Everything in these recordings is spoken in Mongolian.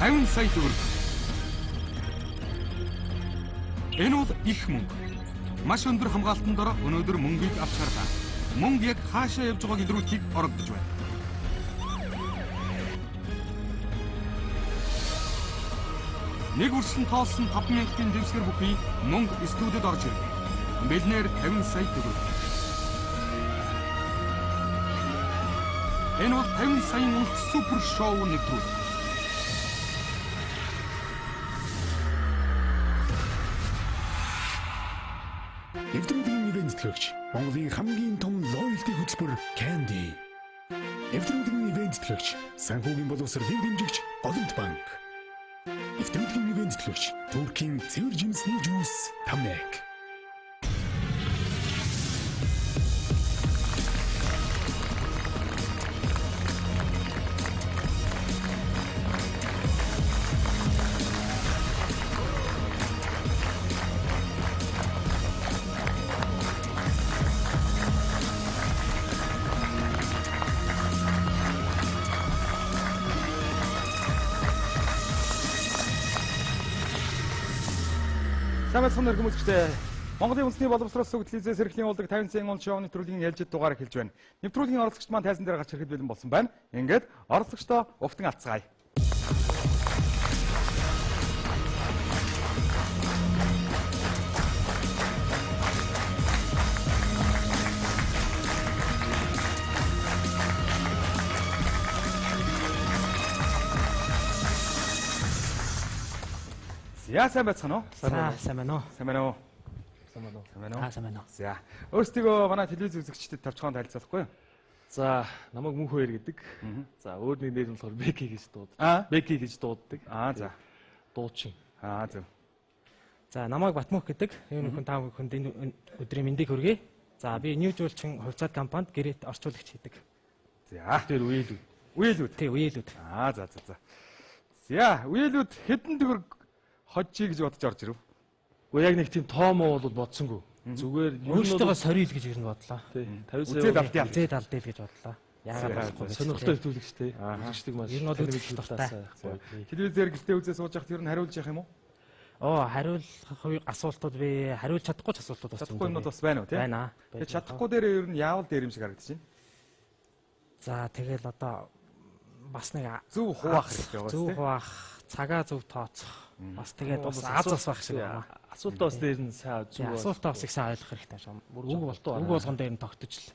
50 сая төгрөг. Энэ бол их мөнгө. Маш өндөр хамгаалтан дор өнөөдөр мөнгийг авч харлаа. Мөнгө яг хаашаа явж байгааг илрүүлэхийг оролдож байна. Нэг үрсэн тоолсон 5000-ын дэвсгэр бүхий мөнгө студид орж ирв. Бэлнээр 50 сая төгрөг. Энэ бол 50 саяын үлт супер шоу нэвтрүүлэг. Нэвтрүүлгийн ивээн тэтгэгч Монголын хамгийн том лоялти хөтөлбөр Candy. Нэвтрүүлгийн ивээн тэтгэгч санхүүгийн боловсролыг дэмжигч Голомт банк. Нэвтрүүлгийн ивээн тэтгэгч Туркийн цэвэр жимсний жуус Тамек. Сайн байцгаана уу хүмүүстээ. Монголын үндэсний боловсрол сүг телевизээс эрхлэн уулдаг 50 саяын уул шоу нэвтрүүлгийн ээлжид дугаар эхэлж байна. Нэвтрүүлгийн оролцогч маань тайзан дээр гарч ирэхэд бэлэн болсон байна. Ингээд оролцогчдоо уфтан алцгаая. За сайн байцгаана уу? За сайн байна уу? Сайн байна уу? Сайн байна уу? Сайн байна уу? Аа сайн байна уу? За. Өөрсдийгөө манай телевиз үзэгчдэд товчхон танилцуулахгүй юу? За, намайг Мөнх хоёр гэдэг. За, өөр нэг нэр нь болохоор Беки гэж дууддаг. Аа. Беки гэж дууддаг. Аа за. Дуучин. Аа зөв. За намайг Батмөх гэдэг. Энэ бүхэн та бүхэнд энэ өдрийн мэндийг хүргэе. За би New Жуулчин хувьцаат компанид гэрээт орчуулагч хийдэг. За. Тэр үеэл үү. Үеэлүүд. Тий, үеэлүүд. Аа за за за. За, үеэлүүд хэдэн төгрөг хожжий гэж бодож орж ирв? Гэхдээ яг нэг тийм тоо муу бол бодсонгүй. Зүгээр ер нь бол Өөртөөгөө сорил гэж ер нь бодлоо. тий 50 сая Үзээд алдъя. Үзээд алдъя л гэж бодлоо. Яагаад болохгүй гэж. сонирхолтой хэвтүүлэгч тий. Үзэгчдэг маш. Ер нь бол таны үзэгч мэдээлэл дуртай. талаас гоё. Тий. Телевизээр гэртээ үзээ сууж байхад ер нь хариулж явах юм уу? Оо, хариулах асуултууд би хариулж чадахгүй ч асуултууд бас Чадахгүй юмнууд бас байна уу тий? Байна. Тэгээ чадахгүй дээр ер нь яавал дээр юм шиг харагдаж байна. За тэгэл одоо бас нэг Зөв хуваах хэрэгтэй байгаа Зөв шүү дээ. хуваах, цагаа зөв тооцох. Бас тэгээд бас аз бас байх шиг байна. Асуултаа бас дээр нь сайн Тий, зүг. асуултаа бас их сайн ойлгох хэрэгтэй юм шиг. Бүр үг болтуу үг болгон дээр нь тогтож л.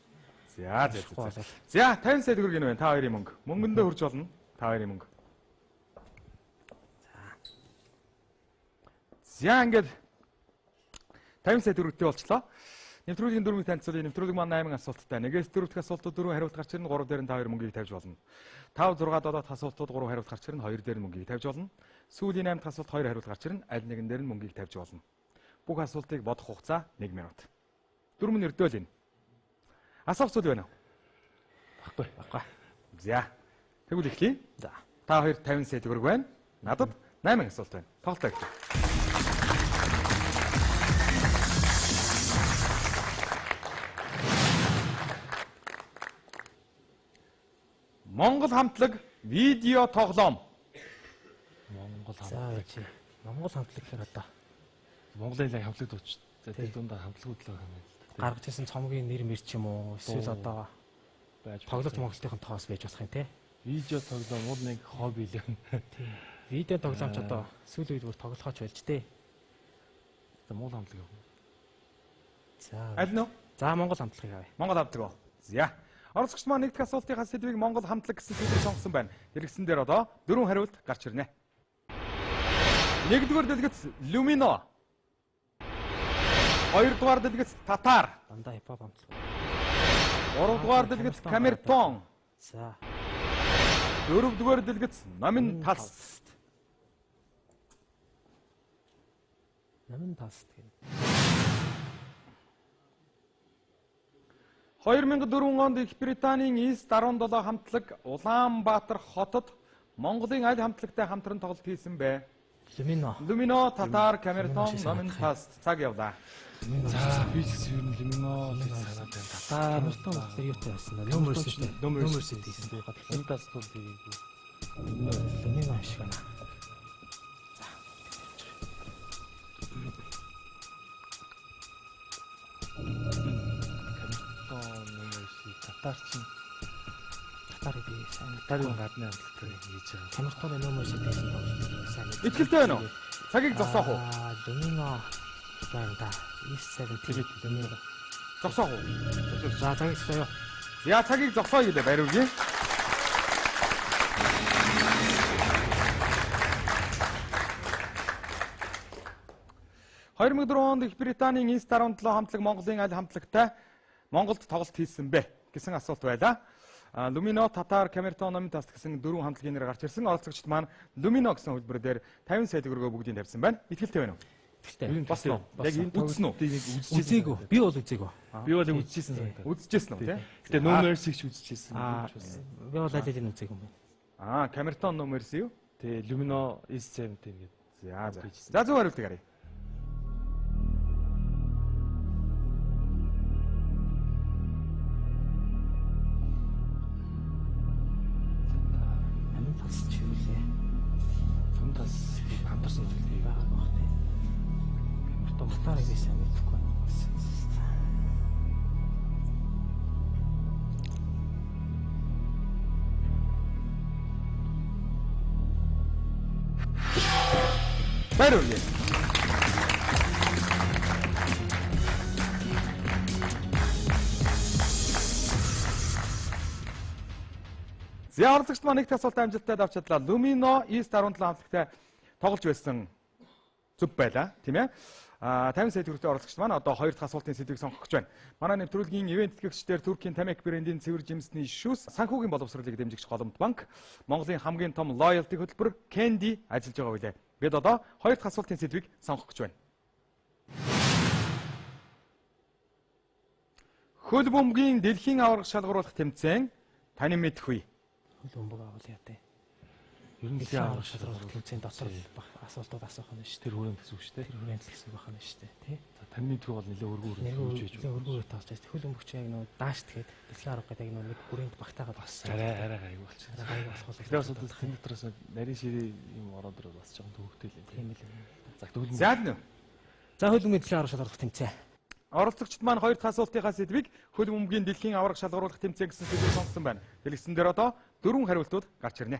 За за Болохгүй за. болол. За 50 сая төгрөг энэ байна. Та хоёрын мөнгө. Мөнгөндөө хүрч болно. Та хоёрын мөнгө. За ингээд 50 сая төгрөгтэй болчлоо. Нэвтрүүлгийн дөрвийг танилцуулъя. Нэвтрүүлэг маань 8 асуулттай. Нэгээс дөрөв дэх асуултууд дөрвөн хариулт гарч ирнэ. 3 дээр нь та хоёр мөнгийг тавьж болно. 5 6 7 дахь асуултууд 3 хариулт гарч ирнэ. 2 дээр нь мөнгийг тавьж болно. Сүүлийн 8 дахь асуулт 2 хариулт гарч ирнэ. Аль нэгэн дээр нь мөнгийг тавьж болно. Бүх асуултыг бодох хугацаа 1 минут. Дөрөв нь өрдөөл энэ. Асуух зүйл байна уу? Баггүй. Баггүй. За. Тэгвэл эхлэе. За. Та хоёр 50 сая төгрөг байна. Надад 8 асуулт байна. Тоглолтоо эхлэе. Монгол хамтлаг видео тоглоом. Монгол За хамтлаг. чи. Монгол хамтлаг гэхээр одоо Монголын лаг хамтлаг дууч. За тэр дундаа хамтлагууд л байгаа юм л да. гаргаж ирсэн цомгийн нэр мэр ч юм уу эсвэл Дуу. одоо Байж тоглолт Монголынхон тоос байж болох юм те. Видео тоглоом бол нэг хобби л юм. Тий. Видео тоглоом ч одоо сүүлийн үед бүр тоглохооч болж тээ. За Монгол хамтлаг юм. За. Аль нь вэ? За Монгол хамтлагийг авъя. Монгол хамтлаг уу? За. Оролцогч маань нэг дахь асуултынхаа сэдвийг Монгол хамтлаг гэсэн сэдвээр сонгосон байна. Дэлгэцэн дээр одоо дөрвөн хариулт гарч ирнэ. Нэгдүгээр дэлгэц Люмино. Хоёрдугаар дэлгэц Татар. Дандаа хипхоп хамтлаг. Гуравдугаар дэлгэц Камертон. За. Дөрөвдүгээр дэлгэц Номин Талс. Номин талст гэнэ. 2004 онд Их Британийн East 17 хамтлаг Улаанбаатар хотод Монголын аль хамтлагтай хамтран тоглолт хийсэн бэ? Люмино. Люмино, Татар, Камертон, Люмино шиг Номин санагдах Талс цаг явлаа. За би ч гэсэн ер нь Люмино л гэж санаад байна. Татар Камертон болохоор юутай байсан бэ? No Mercy. No Mercy хийсэн. Энэ тас бол хийгээгүй. Люмино шиг байна. Татар чинь Татар би сайн. Татарын гадны хамтлагтай хийж байгаа. Камертоны No Mercy гэсэн тоглолт сайн. Итгэлтэй байна уу? Цагийг зогсоох уу? Lumino байна да. East 17 Lumino. Зогсоох уу? За цагийг зогсооё. За цагийг зогсооё гэлээ баяр хүргэе. «2004 онд Их Британийн East 17 хамтлаг Монголын аль хамтлагтай Монголд тоглолт хийсэн бэ?» гэсэн асуулт байлаа. Lumino, Tatar, Camerton, Номинтас гэсэн дөрвөн хамтлагийн нэр гарч ирсэн. Оролцогчд маань Lumino гэсэн хөтөлбөр дээр 50 сая төгрөгөө бүгдийг тавьсан байна. Итгэлтэй байна уу? Итгэлтэй. Болсон уу? Яг энэ Үзсэн үү? тоглолтыг үзчихсэн. Үзээгүй. Би бол үзээгүй. Би бол яг үзчихсэн санагдаад. Үзчихсэн үү, тий? Гэтэ No Mercy-г ч үзчихсэн. Би бол аль алийг үзээгүй юм байна. Camerton No Mercy юу? Тэ Lumino East 17 гэдэг. За за. За зөв хариултыг харъя. Амин тас чи юу лээ? Түн тас хамтарсан тоглолт Байгаа бох тий. Камертон Татарыг би сайн мэдэхгүй байна. Баяр хүргэе. За оролцогчд маань нэг асуулт амжилттай давж чадлаа. Lumino East 17 хамтлагтай тоглож байсан зөв байлаа, тийм ээ. 50 сая төгрөгтэй оролцогчд маань одоо хоёр дахь асуултын сэдвийг сонгох гэж байна. Манай нэвтрүүлгийн ивээн тэтгэгчдэр Туркийн Тамик брендийн цэвэр жимсний шүүс, санхүүгийн боловсролыг дэмжигч Голомт банк, Монголын хамгийн том loyalty хөтөлбөр Candy ажиллаж байгаа үлээ. Бид одоо хоёр дахь асуултын сэдвийг сонгох гэж байна. Хөл бөмбөгийн дэлхийн аварга шалгаруулах тэмцээн таны мэдэх үе. Хөл бөмбөг авал яа тий. Ер нь Дэлхийн аварга шалгаруулах тэмцээн дотор асуултууд асуух нь шүү дээ. Тэр хүрээнд гэсэн үг шүү дээ. Тэр хүрээнд л гэсэн үг байна шүү дээ, тий. За таны мэдэх бол нэлээ өргөн Нэргүй өргөн үжиж. өргөн өргөн тоолж байсан. Хөл бөмбөгч яг нөө даашт гээд дэлхийн аварга гэдэг яг нөө нэг хүрээнд багтаагаад бас Арай арай гайгүй болчихсон. гайгүй болох бол. Тэгэхээр бас тэн дотроос нарийн ширээ юм ороод ирэл бас жоохон төвөгтэй л юм. Тийм л. За хөл За нэ. За хөл бөмбөгийн дэлхийн аварга шалгаруулах тэмцээн. Оролцогчд маань хоёр дахь асуултынхаа сэдвийг хөл бөмбөгийн дэлхийн аварга шалгаруулах тэмцээн гэсэн сэдвээр сонгосон байна. Дэлгэцэн дээр одоо дөрвөн хариултууд гарч ирнэ.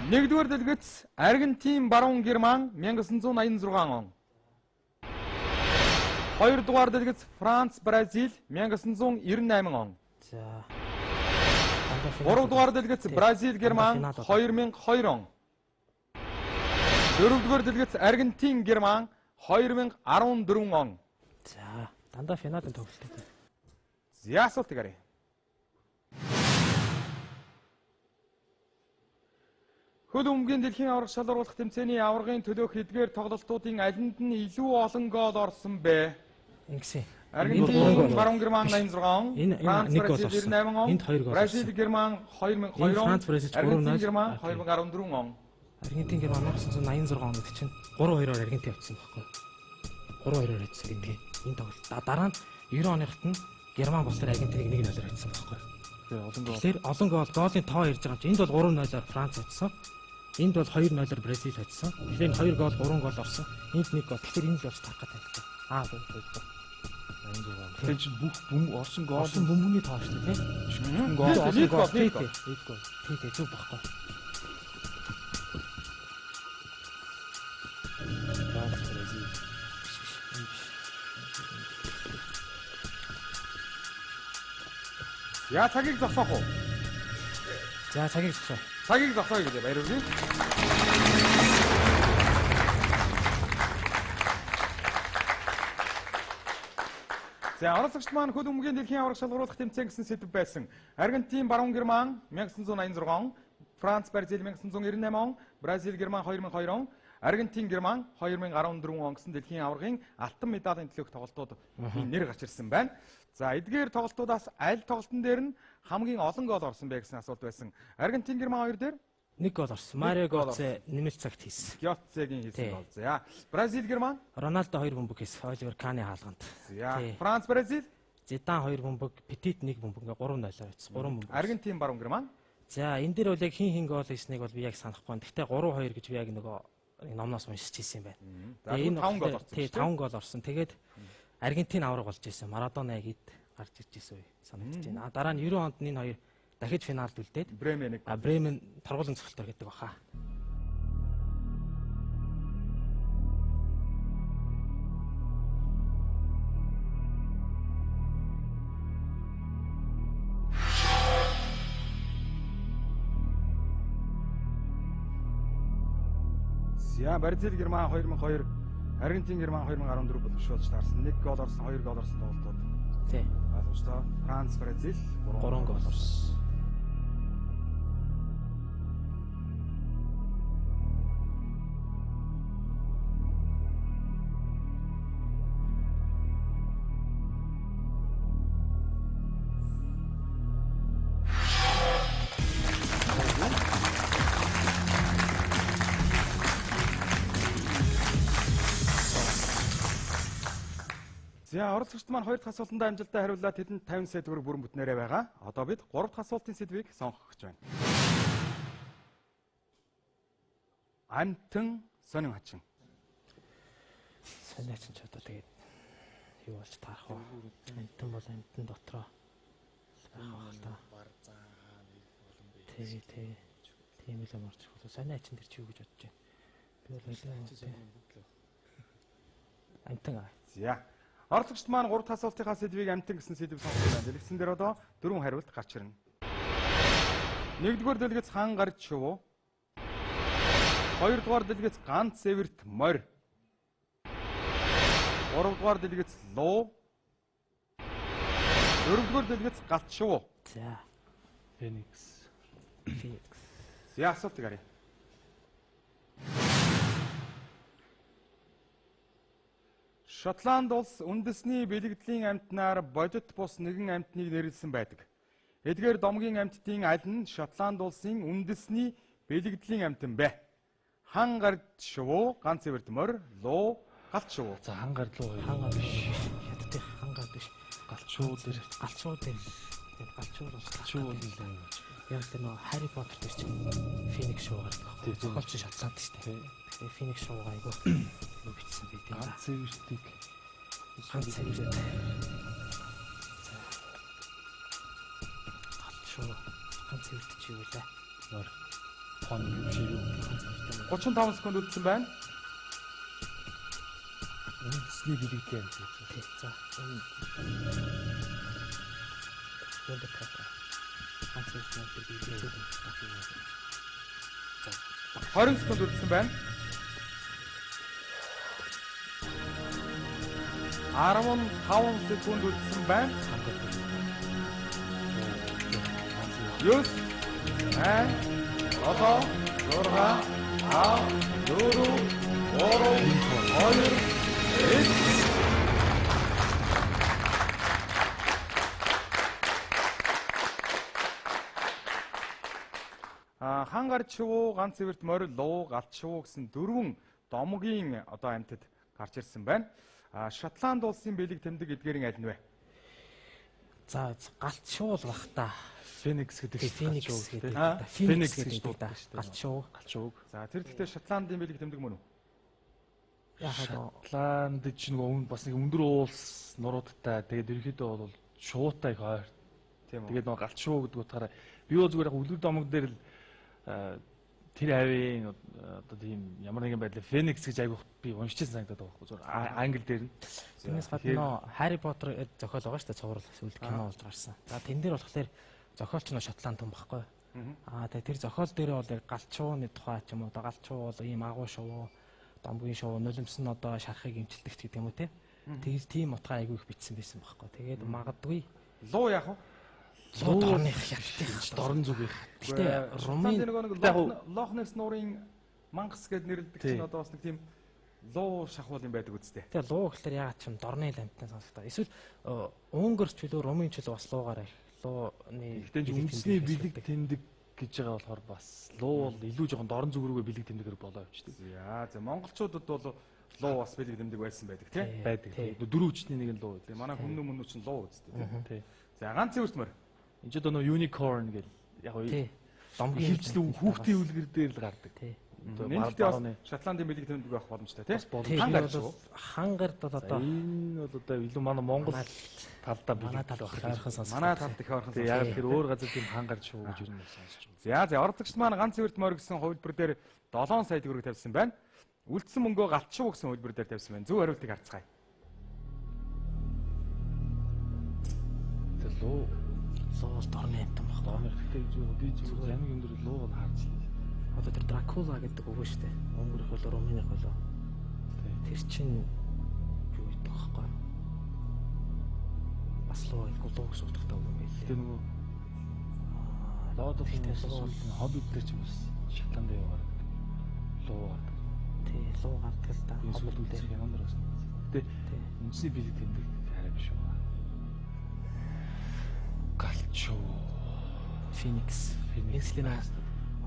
Нэгдүгээр дэлгэц Аргентин, Баруун Герман 1986 он. Хоёрдугаар дэлгэц Франц, Бразил 1998 он. За. Гуравдугаар дэлгэц Бразил, Герман 2002 он. Дөрөвдүгээр дэлгэц Аргентин, Герман 2014 он. За, дандаа финалын тоглолтууд. За асуултыг харъя. Хөл бөмбөгийн дэлхийн аварга шалгаруулах тэмцээний аваргын төлөөх эдгээр тоглолтуудын алинд нь илүү олон гол орсон бэ? Ингэсэн. Аргентин, Баруун Герман 86 он, Франц, Бразил 98 он, Энд 2 гол. Бразил, Герман 2002 он, Франц, Бразил 3-0, Аргентин, Герман 2014 он. Аргентин, Герман 1986 он гэдэг чинь 3-2-оор Аргентин явчихсан байхгүй юу? 3-2-оор явчихсан гэдэг. Энэ тоглолт. Дараа нь 90 оныхт нь Герман болохоор Аргентиныг 1-0-оор явчихсан байхгүй юу? Тэгэхээр олон гол, гоолын тоо ирж байгаа юм чинь энд бол 3-0-оор Франц очсон. Энд бол 2-0-оор Бразил очсон. Тэгэхээр энэ 2 гол, 3 гол орсон. Энд 1 гол. Тэгэхээр энэ л болж тарах гэдэг юм. Аа, гол. 86. Тэгэхээр чинь бүх бөм орсон гол орсон бөмбөний тоо шүү дээ, тийм. Гол, олон гол, тий, тий. Гол. Тий, тий, зөв баггүй. Франц, Бразил. Я цагийг зогсоох уу? За, цагийг зогсоо. Цагийг зогсооё гэж баяр хүргэе. За оролцогчд маань хөл бөмбөгийн дэлхийн аварга шалгаруулах тэмцээн гэсэн сэдэв байсан. Аргентин, Баруун Герман 1986 он, Франц, Бразил 1998 он, Бразил, Герман 2002 он, Аргентин, Герман 2014 он гэсэн дэлхийн аваргын алтан медалийн төлөөх тоглолтууд нэр гарч ирсэн байна. За эдгээр тоглолтуудаас аль тоглолтын дээр нь хамгийн олон гол орсон бэ гэсэн асуулт байсан. Аргентин, Герман хоёр дээр 1 гол орсон. Марио Готце нэмэлт цагт хийсэн. Готцегийн хийсэн гол. За Бразил, Герман Роналдо 2 бөмбөг хийсэн. Оливер Каны хаалганд. За Франц, Бразил Зидан 2 бөмбөг, Петит 1 бөмбөг ингээ 3-0-оор очсон. 3 бөмбөг. Аргентин, Баруун Герман. За энэ дээр бол яг хин хин гол хийснийг бол би яг санахгүй байна. Гэхдээ 3-2 гэж би яг нөгөө номноос уншиж ирсэн юм байна. За энэ 5 гол орсон. Тий, 5 гол орсон. Тэгээд Аргентин аварга болж ирсэн. Марадона яг эд гарч ирж ирсэн үе санагдаж байна. А дараа нь 90 онд энэ хоёр дахиж финалд үлдээд Бремен а Бремен торгуулийн цогцолтоор гэдэг баха. За Бразил Герман 2002, Аргентин Герман 2014 бүлэгш болж таарсан. 1 гол орсон, 2 гол орсон тоглолтууд. Тий. Ойлгомжтой. Франц Бразил 3 гол орсон. За оролцогчд маань хоёр дахь асуултанд амжилттай хариуллаа. Тэдэнд 50 сая төгрөг бүрэн бүтнээрээ байгаа. Одоо бид гурав дахь асуултын сэдвийг сонгох гэж байна. Амтан сонин хачин. Сонин хачин ч одоо тэгээд юу болж таарах вэ? Амтан бол амтан дотроо байх бах л та. Тий, тий. Тийм л юм орж ирэх болов. Сонин хачин тэр чи юу гэж бодож байна? Би бол нэлээд амтан. За. Оролцогчд маань 3 дахь асуултынхаа сэдвийг амтан гэсэн сэдв сонгосон байна. Дэлгэцэн дээр одоо дөрвөн хариулт гарч ирнэ. Нэгдүгээр дэлгэц хан гарч шувуу. Хоёрдугаар дэлгэц ганц эвэрт морь. Гуравдугаар дэлгэц луу. Дөрөвдүгээр дэлгэц галт шувуу. За. Феникс. Феникс. За асуултыг харъя. Шотланд улс үндэсний бэлэгдлийн амьтнаар бодит бус нэгэн амьтныг нэрлэсэн байдаг. Эдгээр домгийн амьтдын аль нь Шотланд улсын үндэсний бэлэгдлийн амьтан бэ? Хан гард шувуу, ганц эвэрт морь, луу, галт шувуу. За хан гард луу хоёр. Хан гард биш. Хятадын хан гард биш. Галт шувуу дээр. Галт шувуу дээр. Тийм галт шувуу бол Галт шувуу бол юм. Яг л нөө Харри Поттер дээр чинь Феникс шувуу гардаг байхгүй. Зохиолч нь Шотланд шүү дээ. Тэгээ Феникс шувуугаа айгу юу бичсэн би тийм. Ганц эвэртийг ганц эвэрт. За. Галт шувуу. Ганц эвэрт чи юу лээ? Морь. Пон юм шиг юу? 35 секунд үлдсэн байна. Үндэсний бэлэгдлийн амьт гэж. Тий. За. Энэ. Юунд тавих. Ганц эвэрт морь би бэлэгдсэн. За. 20 секунд үлдсэн байна. 15 секунд үлдсэн байна. 9 8 7 6 5 4 3 2 1. Хан гарч шувуу, ганц эвэрт морь, луу, галт шувуу гэсэн дөрвөн домгийн одоо амьтад гарч ирсэн байна. Шотланд улсын бэлэг тэмдэг эдгээрийн аль нь вэ? За галт шуул бах та. Феникс гэдэг Феникс гэдэг. Феникс гэж дууддаг шүү дээ. Галт шуу. Галт шууг. За тэр гэхдээ Шотландын бэлэг тэмдэг мөн үү? Шотланд ч нөгөө бас нэг өндөр уулс нуруудтай. Тэгээд ерөнхийдөө бол шуутай их ойр. Тийм үү. Тэгээд нөгөө галт шуу гэдэг утгаараа би бол зүгээр яг үлгэр домог дээр л тэр хавийн одоо тийм ямар нэгэн байдлаар Феникс гэж айгүйх би уншижсэн санагдаад байгаа байхгүй зүгээр англи дээр нь. Тэрнээс гадна Харри Поттер зохиол байгаа шүү дээ, цуврал сүүлд кино болж гарсан. За тэн дээр болохоор зохиолч нь Шотланд хүн байхгүй. Аа тэгээ тэр зохиол дээр бол яг галт шууны тухай ч юм уу, одоо галт шуу бол ийм агуу шувуу, домгийн шувуу, нулимс нь одоо шарахыг эмчилдэг ч гэдэг юм уу те. Тэр тийм утгаа айгүйх бичсэн байсан байхгүй. Тэгээд магадгүй луу яах вэ? Луу дорных хятадын дорн зүгийнх. Гэтэ Румын нөгөө нэг Лохнес нуурын мангас гэд нэрлэдэг чинь одоо бас нэг тийм луу шахуул юм байдаг үстэй. Тэгээ луу гэхэлэр яагаад ч юм дорны амтан сонсогдоо. Эсвэл Унгар ч үлээ Румын ч үлээ бас луугаар их лууны Гэтэ үндэсний бэлэг тэмдэг гэж байгаа болохоор бас луу бол илүү жоохон дорн зүг рүүгээ бэлэг тэмдэгээр болоо явчихдаг. За монголчуудад бол луу бас бэлэг тэмдэг байсан байдаг тий. Байдаг. Дөрөв хүчний нэг нь луу. Тэгээ манай хүмүүн мөнүү чинь луу үстэй тий. За ганц эвэрт мөр. Энд ч одоо нөө unicorn гэл яг домгийн хөвчлэн хүүхдийн үлгэр дээр л гардаг. Нэмэлтээ бас Шотландын бэлэг тэмдэг байх боломжтой тий. Хангарч хангард бол одоо энэ бол одоо илүү манай Монгол талдаа бэлэг ойрхон сонсох. Манай талд их ойрхон сонсох. Яг тэр өөр газар тийм хангарч шүү гэж юу юм сонсож байна. За за оролцогчд маань ганц цэвэрт морь гэсэн хувилбар дээр 7 сая төгрөг тавьсан байна. Үлдсэн мөнгөө галчуу гэсэн хувилбар дээр тавьсан байна. Зөв хариултыг харцгаая. Тэр луу луу дорны амтан баг. Дорны гэхдээ би зүгээр амиг юм дээр луу бол харж лээ. Одоо тэр Дракула гэдэг үг шүү дээ. Өнгөрөх болоо Румыных болоо. Тэр чинь юу гэдэг вэ? Бас луу луу гэсэн утгатай үг юм байлээ. Тэр нөгөө Lord of the Rings Hobbit дээр ч бас Шотландын юу гардаг. Луу гардаг. Тий, луу гардаг л да. Hobbit дээр кинон дээр бас. Гэтэ үндэсний бэлэг тэмдэг арай биш үү? Галчуу. Феникс. Феникс л нэ.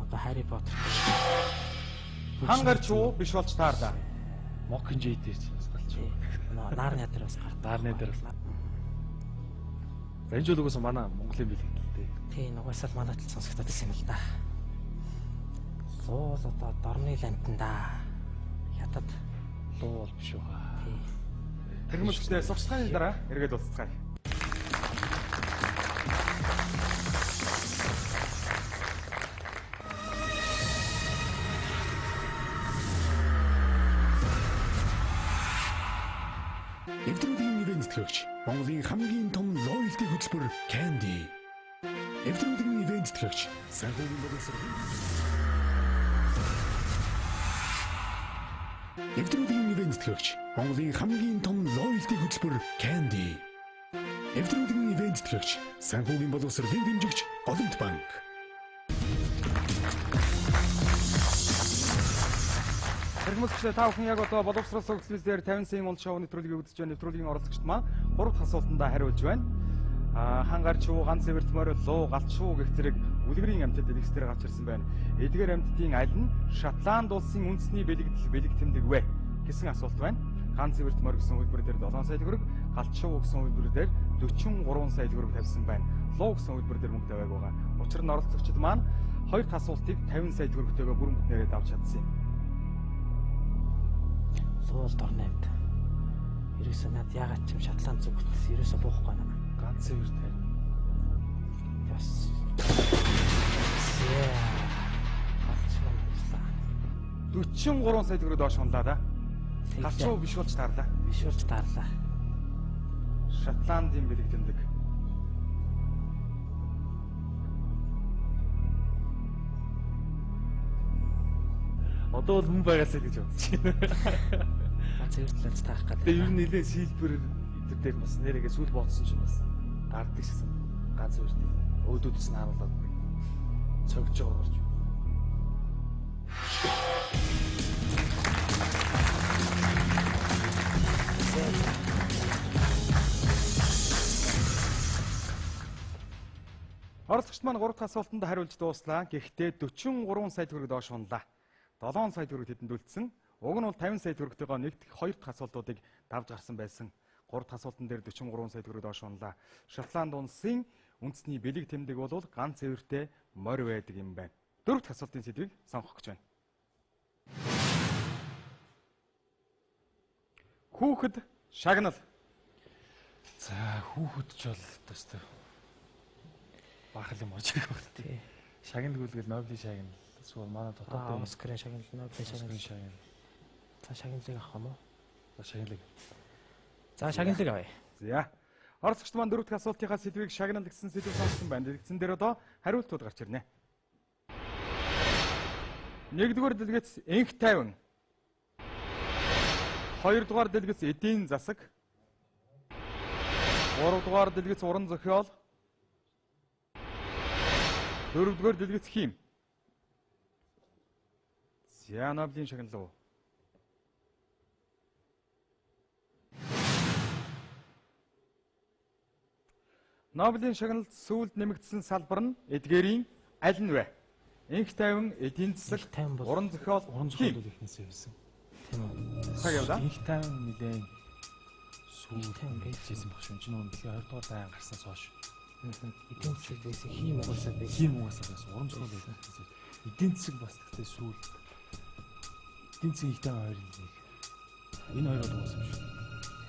Одоо Harry Potter. Хангарч уу биш болж таарлаа. Mockingjay дээр ч бас галчуу. Нарны дээр бас гардаг. Нарны дээр бас. За энэ жил угсаа манай Монголын бэлэг л дээ. Тий, нугасаал манай тал сонсогдоод байсан юм л да. Луу л одоо дорны ламтан да. Хятад луу бол биш байгаа. Тий. Тэрмэлчтэй сурчлагын дараа эргээд уулзцгаая. Нэвтрүүлгийн ивээн тэтгэгч Монголын хамгийн том лоялти хөтөлбөр Candy. Нэвтрүүлгийн ивээн тэтгэгч санхүүгийн боловсрол. Нэвтрүүлгийн ивээн тэтгэгч Монголын хамгийн том лоялти хөтөлбөр Candy. Нэвтрүүлгийн ивээн тэтгэгч санхүүгийн боловсролыг дэмжигч Голомт банк. Тэрмэлчтэй та бүхэн яг одоо боловсрол сувг телевизээр 50 сая мол шоу нэвтрүүлгийг үзэж байна. Нэвтрүүлгийн оролцогчд маань 3 дахь асуултандаа хариулж байна. Хангарч уу, ганц цэвэрт морь, луу, галчуу гэх зэрэг үлгэрийн амьтад дэлгэц дээр гарч ирсэн байна. Эдгээр амьтдын аль нь Шотланд улсын үндэсний бэлэгдэл бэлэг тэмдэг вэ гэсэн асуулт байна. Ганц цэвэрт морь гэсэн хувилбар дээр 7 сая төгрөг, галчуу гэсэн хувилбар дээр 43 сая төгрөг тавьсан байна. Луу гэсэн хувилбар дээр мөнгө тавиаг байгаа. Учир нь оролцогчид маань хоёр дахь асуултыг 50 сая төгрөгтэйгээ бүрэн бүтнээрээ давж чадсан юм. Луул дорны амьд. Ерөөсөө над яагаад ч юм Шотланд зүгт ерөөсөө буухгүй байна. Ганц цэвэр тань. Яс. Яа. 43 сая төгрөг доош унлаа да. Галчуу биш болж таарлаа. Биш болж таарлаа. Шотландын бэлэг тэмдэг. Одоо бол мөн байгаасай гэж бодож байна. Ганц цэвэртлэлж таах гэдэг. Тэгээ ер нь нэлээд сэлбэр эдгээр дээр бас нэрээгээ сүүл бодсон чинь бас гардаг шсэн. Ганц цэвэртэй. Өөдөөдөөс нь харуулад цогж байгаа гарч. Оролцогчд маань 3 дахь асуултанд хариулж дууслаа. Гэхдээ 43 сая төгрөг доош унлаа. 7 сая төгрөг тэдэнд үлдсэн. Уг нь бол 50 сая төгрөгтэйгоо нэг дэх хоёр дахь асуултуудыг давж гарсан байсан. 3 дахь асуултан дээр 43 сая төгрөг доош унлаа. Шотланд улсын үндэсний бэлэг тэмдэг бол ганц цэвэртэй морь байдаг юм байна. Дөрөв дахь асуултын сэдвийг сонгох гэж байна. Хүүхэд шагнал. За хүүхэд ч бол одоо баах юм орж ирэх байх тий. Шагнал гүйлгэл Нобелийн шагнал. Эсвэл манай дотоодын Оскарын шагнал, Нобелийн шагнал. За шагналыг авах юм уу? За шагналыг. За шагналыг авъя. За. Оролцогчд маань дөрөв дэх асуултынхаа сэдвийг шагнал гэсэн сэдв сонгосон байна. Дэлгэцэн дээр одоо хариултууд гарч ирнэ. Нэгдүгээр дэлгэц энх тайван. Хоёрдугаар дэлгэц эдийн засаг. Гуравдугаар дэлгэц уран зохиол. Дөрөвдүгээр дэлгэц хим. За Нобелийн шагнал уу? Нобелийн шагналд сүүлд нэмэгдсэн салбар нь эдгээрийн аль нь вэ? Энх тайван, эдийн засаг, уран зохиол, уран зохиол ихнээсээ байсан. Тийм үү. Цаг явлаа. Энх тайван нэлээд сүүлд нэмэгдсэн баг шүү. Чи нөгөө дэлхийн 20 дугаар дайн гарснаас хойш. Эдийн засаг байсан, хийм угаасаа байсан. Хийм угаасаа байсан, уран зохиол байсан. Эдийн засаг бас тэгтээ сүүлд Эдийн засгийн их тайван хоёрын нэг. Энэ хоёр бол уус юм шүү.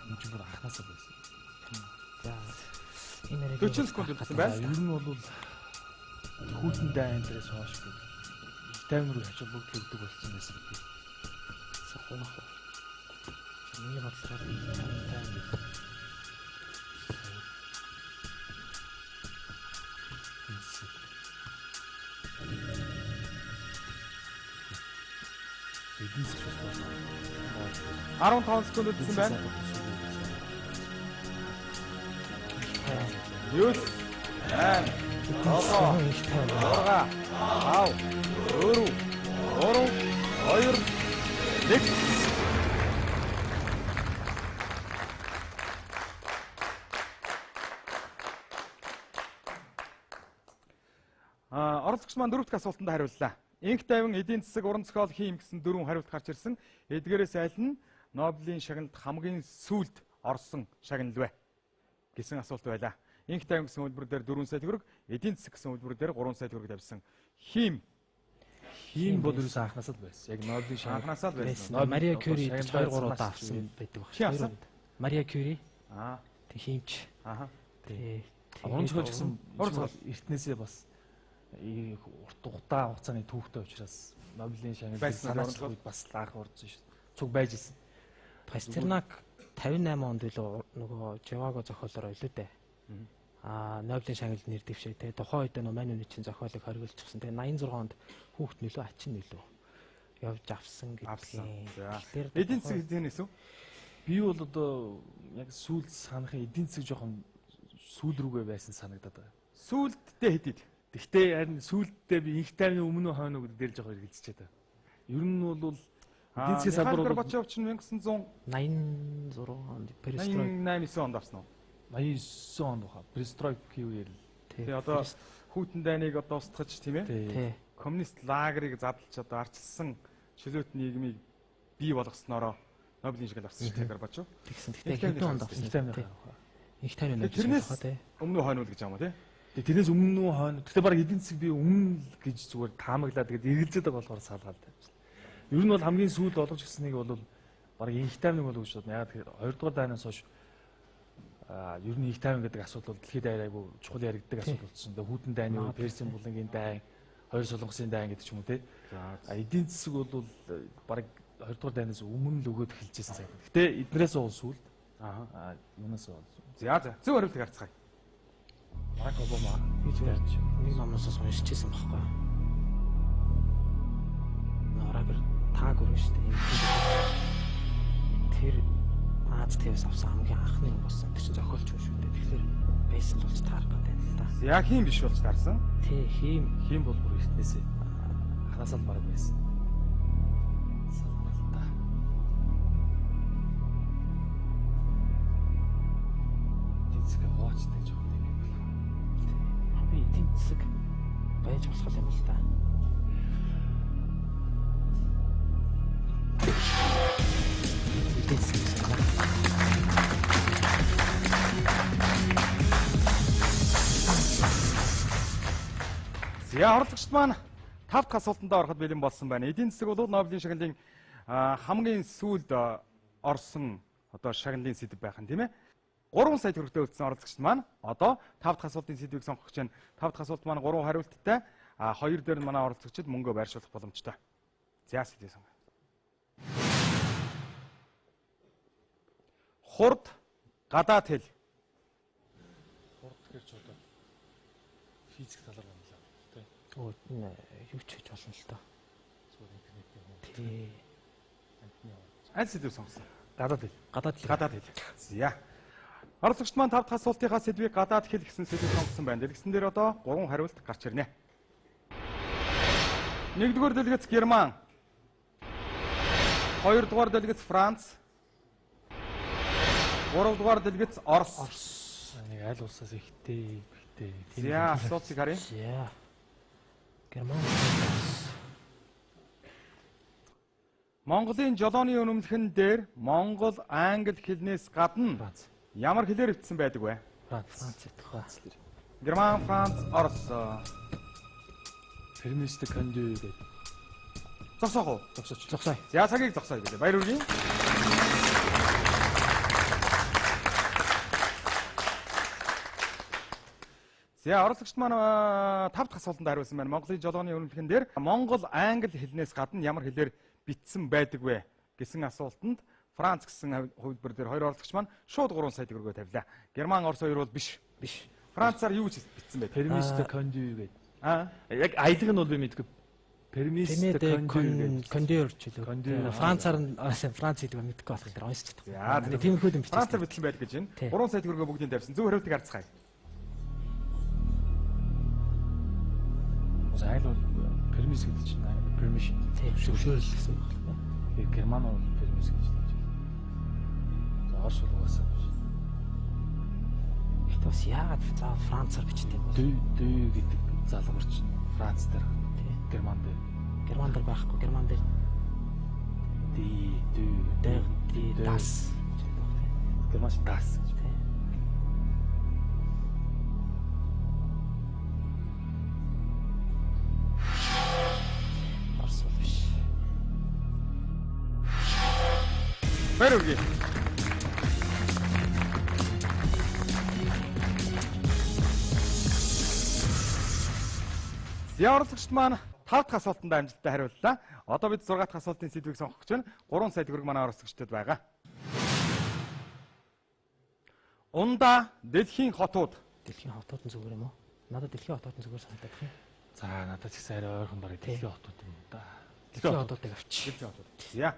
Энэ чинь бүр анхнаасаа байсан. За энэ нарыг 40 секунд үлдсэн байна. Ер нь бол хүйтэн дайн дээрээс хойш гэдэг их тайван руу ач холбогдол өгдөг болсон байсан гэдэг. Хунах. Миний бодлоор их тайван гэдэг. Эдийн засгийн бас 15 секунд үлдсэн байна. 9 8 7 Их тайван. 6 5 4 3 2 1. Оролцогч маань дөрөв дэх асуултанд хариуллаа. Инх тайван, эдийн засаг, уран зохиол хийм гэсэн дөрвөн хариулт гарч ирсэн. Эдгээрээс аль нь Нобелийн шагналд хамгийн сүүлд орсон шагнал вэ гэсэн асуулт байлаа. Инх тайван гэсэн үйлбэр дээр 4 сая төгрөг, эдийн засаг гэсэн үйлбэр дээр 3 сая төгрөг тавьсан. Хийм Хийм бол ерөөсөн анхнаасаа л байсан. Яг Нобелийн шагнал анхнаасаа л байсан. Байсан. Мария Кюри Шагнал 2 3 удаа байсан. авсан байдаг баг. Хин авсан? Мария Кюри Аа. тэг хиймч. Аха. Тэг. Уран зохиол гэсэн Уран зохиол. эртнээсээ бас урт удаан хугацааны түүхтэй учраас Нобелийн шагналыг Байсан уран санаачлах зохиол. үед бас л анх орж шүү. Цуг байж исэн. Пастернак 58 онд илүү нөгөө Живаго зохиолоор илүү дээ. Аа Нобелийн шагналд нэр дэвшээ те. Тухайн үед нөгөө мань үний чинь зохиолыг хориглочихсон. Тэгээ 86 онд хүүхэд нөлөө ачин нөлөө явж авсан Авсан. гэдгийг. За. Тэгэхээр Эдийн засаг гэдэг нь үү? Би бол одоо яг сүүлд санахын эдийн засаг жоохон сүүл рүүгээ байсан санагдаад байгаа. Сүүлддээ хэдийд? Тэгтээ харин сүүлддээ би инх тайвны өмнө үү хойно уу гэдэг дээр жоохон эргэлзчихэд байгаа. Ер нь бол эдийн засгийн салбар Михаил бол Горбачов чинь 1988 86 онд перестройка 9 онд авсан уу? 89 онд баха. Перестройкийн үеэр л Тэгээ одоо хүйтэн дайныг одоо устгаж тийм ээ. тий. тий. Коммунист лагерыг задлж одоо арчилсан чөлөөт нийгмийг бий болгосноороо Нобелийн шагнал авсан шүү дээ Горбачов. Тэгсэн. Инх Тэгтээ тайвны хэдэн онд авсан. авсан? Инх тайвны Тий. баха. Инх тайвны Тэгээ тэрнээс авсан тий. өмнө хойно уу гэж юм уу тий? Тэгээ тэрнээс өмнө үү хойно. Тэгтээ баг эдийн засаг би өмнө л гэж зүгээр таамаглаад тэгээд эргэлзээд байгаа болохоор салгаал тавьчихсан. Ер нь бол хамгийн сүүлд олгож гиснийг бол баг инх тайвныг бол гэж бодно. Яагаад тэгэхээр 2 дугаар дайнаас хойш ер нь инх тайван гэдэг асуудал бол дэлхийд даяар айгу чухал яригддаг асуудал болсон. Тэгээ хүүтэн дайны үе, Персийн булангийн дайн, хоёр солонгосын дайн гэдэг ч юм уу те. За. А эдийн засаг бол баг 2 дугаар дайнаас өмнө л өгөөд эхэлж байсан санагдав. Гэтэ эднээс бол сүүлд Аа. юунаас бол За за. Зөв хариултыг харцгаая. Барак Обама Би зүгээр нэг номноос уншиж байсан байхгүй. Норагэр тааг өрнө шүү дээ. Тэр Аз твс авсан хамгийн анхны хүн болсон. Тэр чинь зохиолч хүн шүү дээ. Тэгэхээр байсан болж таарах гэдэг юм л да. За хийм биш болж таарсан. Тий, хийм хийм бол бүр эртнээсээ анхнаасаа л баг байсан. Салбар та. Эдийн засаг хуваачдаг жоохон юм байна. би эдийн засаг байж болох юм л да. Эдийн засаг гэсэн юм. За орлогчд маань тав дахь асуултанд ороход бэлэн болсон байна. Эдийн засаг бол Нобелийн шагналын хамгийн сүүлд орсон одоо шагналын сэдэв байх нь тийм ээ. 3 сая төгрөгтэй үлдсэн оролцогчд маань одоо тав дахь асуултын сэдвийг сонгох гэж байна. Тав дахь асуулт маань 3 хариулттай. А хоёр дээр нь манай оролцогчид мөнгөө байршуулах боломжтой. За сэдвийг сонгоё. Хурд гадаад хэл. Хурд гэхэр ч одоо физик талаар байна лээ. Тэ. Өө энэ юу ч хийж болно л доо. Зүгээр интернетийн хурд, Тий. амтны хурд. Аль сэдвийг сонгосон? Гадаад хэл. Гадаад хэл. Гадаад хэл. За. Оролцогчд маань тав дахь асуултынхаа сэдвийг гадаад хэл гэсэн сэдвийг сонгосон байна. Дэлгэсэн дээр одоо 3 хариулт гарч ирнэ. Нэгдүгээр дэлгэц Герман. Хоёрдугаар дэлгэц Франц. Гуравдугаар дэлгэц Орос. Нэг аль улсаас ихтэй, ихтэй. За асуултыг харъя. За. Герман. Монголын жолооны үнэмлэхэн дээр Монгол, англи хэлнээс гадна Франц. ямар хэлээр бичсэн байдаг вэ? Франц. Франц идэх ба. Герман, Франц, Орос. Пермистэ кондю гэдэг. Зогсоох уу? Зогсооч. Зогсоё. За цагийг зогсоё гэлээ. Баяр хүргэе. За оролцогчд маань 5 дахь асуултанд хариулсан байна. Монголын жолооны үнэмлэхэн дээр Монгол англи хэлнээс гадна ямар хэлээр бичсэн байдаг вэ гэсэн асуултанд Франц гэсэн хувилбар дээр хоёр оролцогч маань шууд 3 сая төгрөгөө тавилаа. Герман, Орос хоёр бол биш. Биш. Францаар юу гэж бичсэн бэ? Permis de conduire гэдэг. Аа. Яг аялга нь бол би мэдгүй. Permis de conduire гэдэг. Кондиор ч үлээ. Conduire. Францаар нь Франц хэлийг мэдэхгүй болох дээр уншиж чадахгүй. За Тиймэрхүү юм бичсэн. Францаар бичсэн байдаг гэж байна. 3 сая төгрөгөө бүгдийг тавьсан. Зөв хариултыг харцгаая. Бас айл бол permis гэдэг чинь permission. Тийм, зөвшөөрөл гэсэн үг байна. Тэгэхээр Герман бол permis гэж хэлж байна. За Орос бол угаасаа биш. Гэтэ бас яагаад заавал Францаар бичдэг юм бол? Дүү дүү гэдэг залгавар чинь Франц дээр, Герман дээр. Герман дээр байхгүй. Герман дээр Ди дүү д ди дас гэж байдаг тийм. Герман чинь дас гэж. Тийм. Орос бол биш. Баяр хүргэе. За оролцогчд маань 5 дахь асуултанд амжилттай хариуллаа. Одоо бид 6 дахь асуултын сэдвийг сонгох гэж байна. 3 сая төгрөг манай оролцогчдод байгаа. Ундаа дэлхийн хотууд. Дэлхийн хотууд нь зүгээр юм уу? Надад дэлхийн хотууд нь зүгээр санагдах юм. За надад ч гэсэн арай ойрхон бараг дэлхийн хотууд юм да. Дэлхийн хотуудыг авчи. Дэлхийн хотууд. За.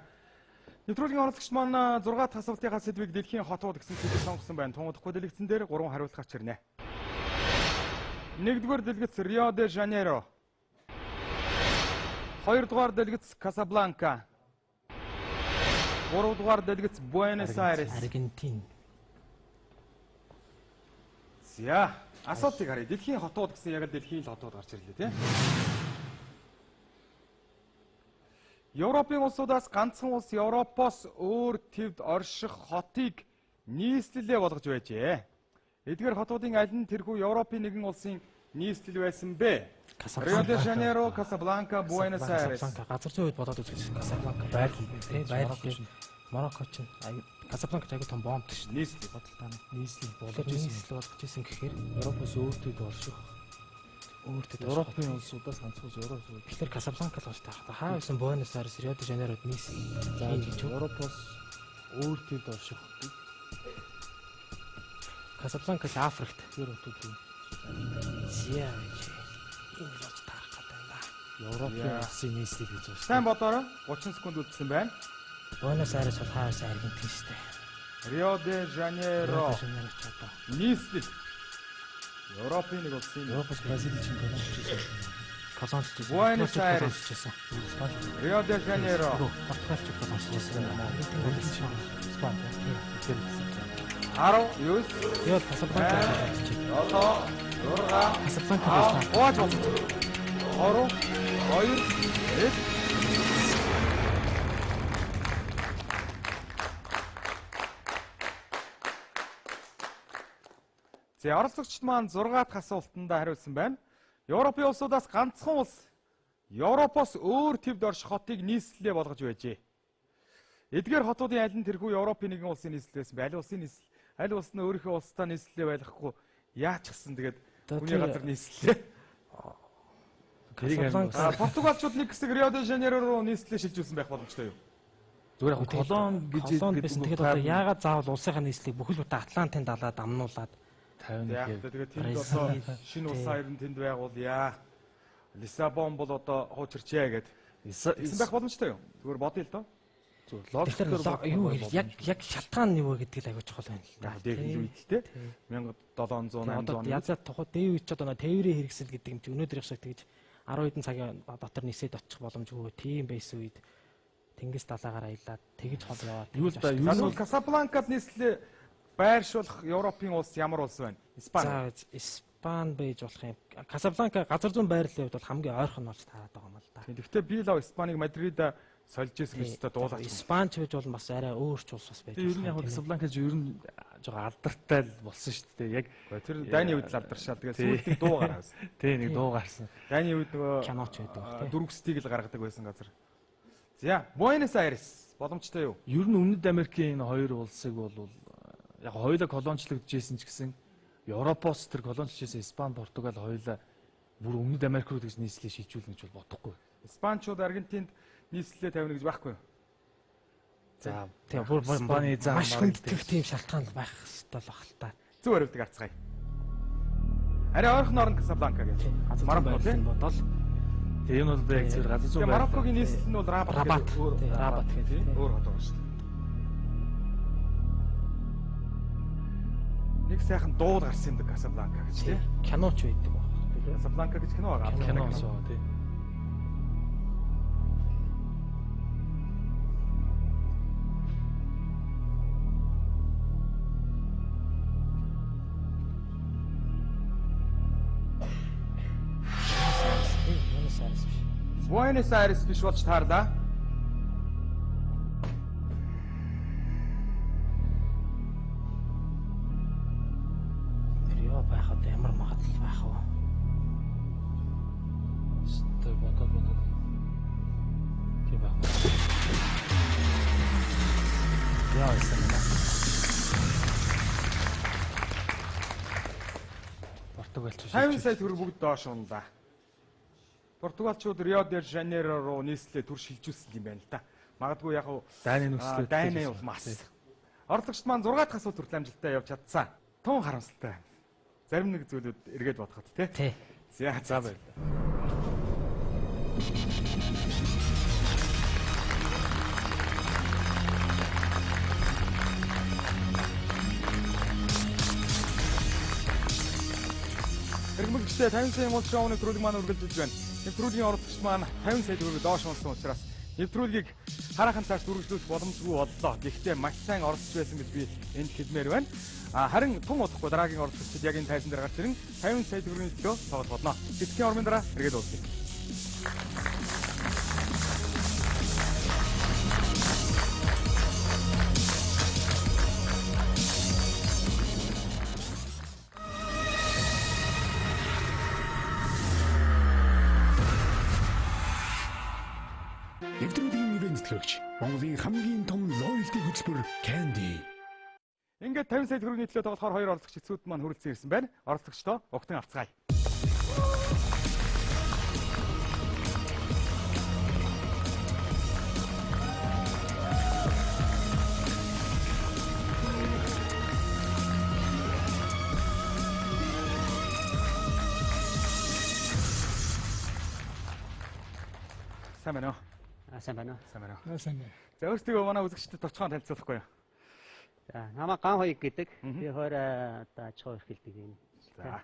Нэвтрүүлгийн оролцогч маань 6 дахь асуултынхаа сэдвийг дэлхийн хотууд гэсэн сэдвийг сонгосон байна. Тун удахгүй дэлгэцэн дээр 3 хариулт гарч ирнэ. 1-р дэлгэц Рио де Жанейро. 2-р дэлгэц Касабланка. 3-р дэлгэц Буэнос Айрес. Аргентин. За, асуултыг харъя. Дэлхийн хотууд гэсэн яг л дэлхийн л хотууд гарч ирлээ, тийм. Европын улсуудаас ганцхан улс Европоос өөр твд орших хотыг нийслэлээ болгож байжээ. Эдгээр хотуудын аль нь тэрхүү Европын нэгэн улсын нийслэл байсан бэ? Рио де Жанейро, Касабланка, Буэнос Айрес. Касабланка газар зүйн үед бодоод үзсэн Касабланка. Байрлал Тийм, байрлал. Марокко чинь Касабланка ч аягүй том бомб шүү дээ. Нийслэл. Бодолтой. Нийслэл болгож Тэгэхээр ирсэн. нийслэл болгож исэн гэхээр Европоос өөр төд орших. өөр төд Европын улсуудаас ганцхан улс Европ улс. Тэгэхээр Касабланка л болж таах. Хаа байсан Буэнос Айрес, Рио де Жанейрод нийслэл. За Тийм гэж үү? Европоос өөр төд орших хотыг Касабланка л Африкт. тэр хотууд юм. Зя гэж. Энэ л болж таарах гэдэг юм да. Европын улсын нийслэл гэж байна. Сайн бодоорой. 30 секунд үлдсэн байна. Буэнос Айрес бол хаа байсан Аргентин шүү дээ. Рио де Жанейро Рио де Жанейро ч одоо нийслэл. Европын нэг улсын Европоос Бразил чинь колонч байсан. колонч байсан. Буэнос Айрес. Колонч байсан. Испани, Рио де Жанейро. Португалч колонч байсан. Аргентин бол Испани, Испани тэр гэсэн. 10 9 Тэгэл Касабланка болж байна. 7 6 Касабланка байсан. Хувааж болно. 3 2 1. За оролцогчд маань 6 дахь асуултанд хариулсан байна. Европын улсуудаас ганцхан улс Европоос өөр твд орших хотыг нийслэлээ болгож байжээ. Эдгээр хотуудын аль нь тэрхүү Европын нэгэн улсын нийслэл байсан бэ? Аль улсын нийслэл? Аль улс нь өөрийнхөө улсдаа нийслэлээ байлгахгүй яачихсан тэгээд хүний газар нийслэлээ. Тэрийг Португалчууд нэг хэсэг Рио де Жанейро руу нийслэлээ шилжүүлсэн байх боломжтой юу? Зүгээр яг колон гэж колон байсан. Тэгэхээр одоо яагаад заавал улсынхаа нийслэлийг бүхэл бүтэн Атлантын далаад амнуулаад 51. Тэгээд тэнд одоо шинэ улсаа ер нь тэнд байгуулъя. Лиссабон бол одоо хуучирчээ гэдэг. Тэгсэн байх боломжтой юу? Зүгээр бодъё л доо. Зүгээр логикоор юу яг яг шалтгаан нь юу вэ гэдэг л аягүй чухал байна л да. Дээд үед л те 1708 одоо язаа тухай дээд үед ч одоо тээврийн хэрэгсэл гэдэг юм чи өнөөдрийнх шиг тэгж 10 хэдэн цагийн дотор нисээд очих боломжгүй тийм байсан үед тэнгис далаагаар аялаад тэгж хол яваад юу л да юу л Касабланкад нийслэлээ байршуулах Европын улс ямар улс байна? Испани. За Испани байж болох юм. Касабланка газар зүүн байрлалын хувьд бол хамгийн ойрхон нь болж таарад байгаа юм л да. Тэгэхдээ би л Испанийг Мадрид сольж исэн гэж та дуулаач. Испанч байж бол бас арай өөр ч улс бас байж. Ер нь яг Касабланка ч ер нь жоо алдартай л болсон шүү дээ. Яг тэр дайны үед л алдаршаал. Тэгээд сүүлд нэг дуу гаргасан. Тий, нэг дуу гарсан. Дайны үед нөгөө киноч байдаг тий. Дөрвөстийг л гаргадаг байсан газар. За, Буэнос Айрес боломжтой юу? Ер нь Өмнөд Америкийн энэ хоёр улсыг бол яг хоёулаа колоничлогдож исэн ч гэсэн Европоос тэр колоничлож исэн Испани, Португал хоёулаа бүр Өмнөд Америк руу тэгж нийслэлээ шилжүүлнэ гэж бол бодохгүй. Испанчууд Аргентинд нийслэлээ тавина гэж байхгүй юу? За, Тийм бүр Испани зам маш хүндэтгэх тийм шалтгаан байх хэрэгтэй л баг л та. Зөв хариултыг харцгаая. Арай ойрхон орн Касабланка гэж. Газар Марокко тийм. бодол. Тэгээ энэ бол яг зөв газар зүүн Тэгээ Мароккогийн нийслэл нь бол Рабат Рабат. гэдэг өөр Тийм, Рабат гэдэг. Өөр хот байгаа шүү дээ. Нэг сайхан дуул гарсан юм да Касабланка гэж тийм. Киноч байдаг баг. Касабланка гэж кино байгаа. кино соо тий. Буэнос Айрес биш. Буэнос Айрес биш болж таарлаа. Рио байхад ямар магадлал байх вэ? Өстой бодоод бодоод. Тийм байх. Яа байсан юм бэ? Португалч 50 сая төгрөг бүгд доош унлаа. Португалчууд Рио де Жанейро руу нийслэлээ төр шилжүүлсэн юм байна л да. Магадгүй яг уу Дайны нөхцөлөд дайны улмаас. Орлогчд маань 6 дахь асуулт хүртэл амжилттай явж чадсан. Тун харамсалтай. Зарим нэг зүйлүүд эргээд бодоход тий. Тий. За За баярлалаа. Эргэмэгчтэй 50 сая мул шоу нэвтрүүлэг маань үргэлжилж байна. Нэвтрүүлгийн оролцогч маань 50 сая төгрөг доош унсан учраас нэвтрүүлгийг хараахан цааш үргэлжлүүлэх боломжгүй боллоо. Гэхдээ маш сайн оролцож байсан гэж би энд хэлмээр байна. Харин тун удахгүй дараагийн оролцогчид яг энэ тайзан дээр гарч ирэн 50 сая төгрөгийн төлөө тоглох болно. Тэтгэхийн ормын дараа эргээд уулзъя. Нэвтрүүлгийн ивээн тэтгэгч Монголын хамгийн том лоялти хөтөлбөр Candy. Ингээд 50 сая төгрөгийн төлөө тоглохоор хоёр оролцогч эцүүд маань хүрэлцэн ирсэн байна. Оролцогчдоо угтан авцгаая. Сайн байна уу? Сайн байна уу? Сайн байна уу? Сайн байна. За өөрсдөө манай үзэгчдэд товчхон танилцуулахгүй юу? За, намайг Ган Хоёг гэдэг. Би хойр одоо аж ахуй эрхэлдэг юм. За,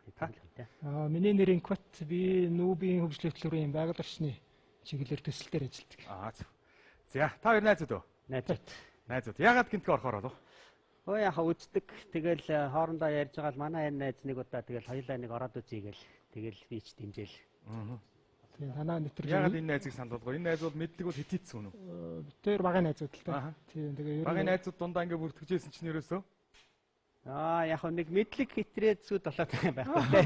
Аа, миний нэр Инкват. Би нүүбийн хөгжлийн хөтөлбөрийн байгаль орчны чиглэлээр төсөл дээр ажилладаг. Аа зөв. За, та хоёр найзууд уу? Найзууд. Найзууд. Яагаад гинтгэ орохоор болов? Өө яхаа үздэг. Тэгэл хоорондоо ярьж байгаа л манай энэ найз нэг удаа тэгэл хоёулаа нэг ороод үзье гээл. Тэгэл би ч дэмжээл. Тийм, танаа нэвтрүүлэг. Яагаад энэ найзыг санал болгоо? Энэ найз бол мэдлэг бол хитийцсэн үнэ үү? Бид багын найзууд л та. Тийм, тэгээ ер нь багын найзууд дундаа ингээ бүртгэжсэн чинь ерөөсөө Аа, яг нэг мэдлэг хитрээ зүуд болоод байгаа юм байхгүй те.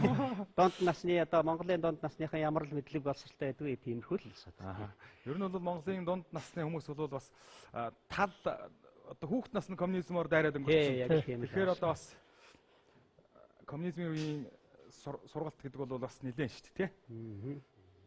Дунд насны одоо Монголын дунд насныхан ямар л мэдлэг боловсралтай байдгүй тиймэрхүү л асуудал. Ер нь бол Монголын дунд насны хүмүүс бол бас тал одоо хүүхэд насны коммунизмоор дайраад өнгөрсөн. Тэгэхээр одоо бас коммунизмын үеийн сургалт гэдэг бол бас нэлээд шүү дээ, тий.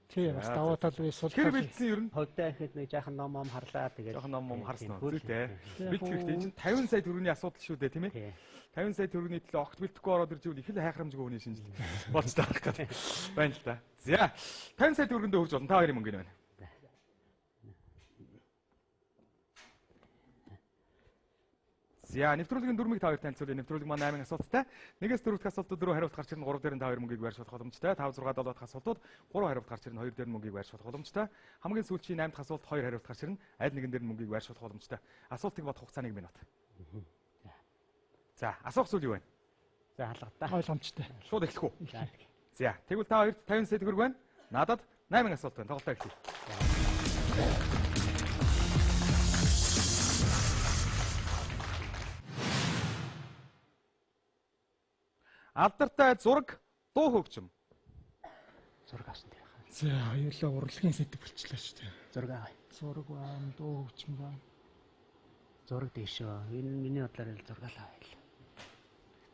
Тийм, бас давуу тал бий, сул тал. Хэр бэлдсэн ер нь? Хувьдаа ихэд нэг жаахан ном ном харлаа тэгээд. Жаахан ном ном харсан уу? Зүйтэй. Бэлтгэх хэрэгтэй. Энэ чинь 50 сая төгрөгийн асуудал шүү дээ, тийм ээ? 50 сая төгрөгийн төлөө огт бэлтгэхгүй ороод ирж ивэл их л хайхрамжгүй хүний шинжил болж таах гэдэг байна л да. За, 50 сая төгрөгөндөө хөрж болно. Та хоёрын мөнгө нь байна. За, нэвтрүүлгийн дөрмийг та хоёр танилцуулъя. Нэвтрүүлэг маань 8 асуулттай. 1-ээс 4 дахь асуултууд 4 хариулт гарч ирнэ. 3 дээр нь та хоёр мөнгийг байршуулах боломжтой. 5 6 7 дахь асуултууд 3 хариулт гарч ирнэ. 2 дээр нь мөнгийг байршуулах боломжтой. Хамгийн сүүлчийн 8 дахь асуулт 2 хариулт гарч ирнэ. Аль нэгэн дээр нь мөнгийг байршуулах боломжтой. Асуултыг бодох хугацаа 1 минут. За, асуух зүйл юу вэ? За, халгадаа. Ойлгомжтой. Шууд эхлэх үү? За, тэгвэл та хоёрт 50 сая төгрөг байна. Надад 8 асуулт байна. Тоглолтоо эхлэе. Алдартай зураг, дуу хөгжим. Зураг авсан дээр байна. За хоёулаа урлагийн сэдэв болчлаа шүү дээ. Зураг авъя. Зураг байна, дуу хөгжим байна. Зураг дээшөө. Энэ миний бодлоор л зураг л авъя.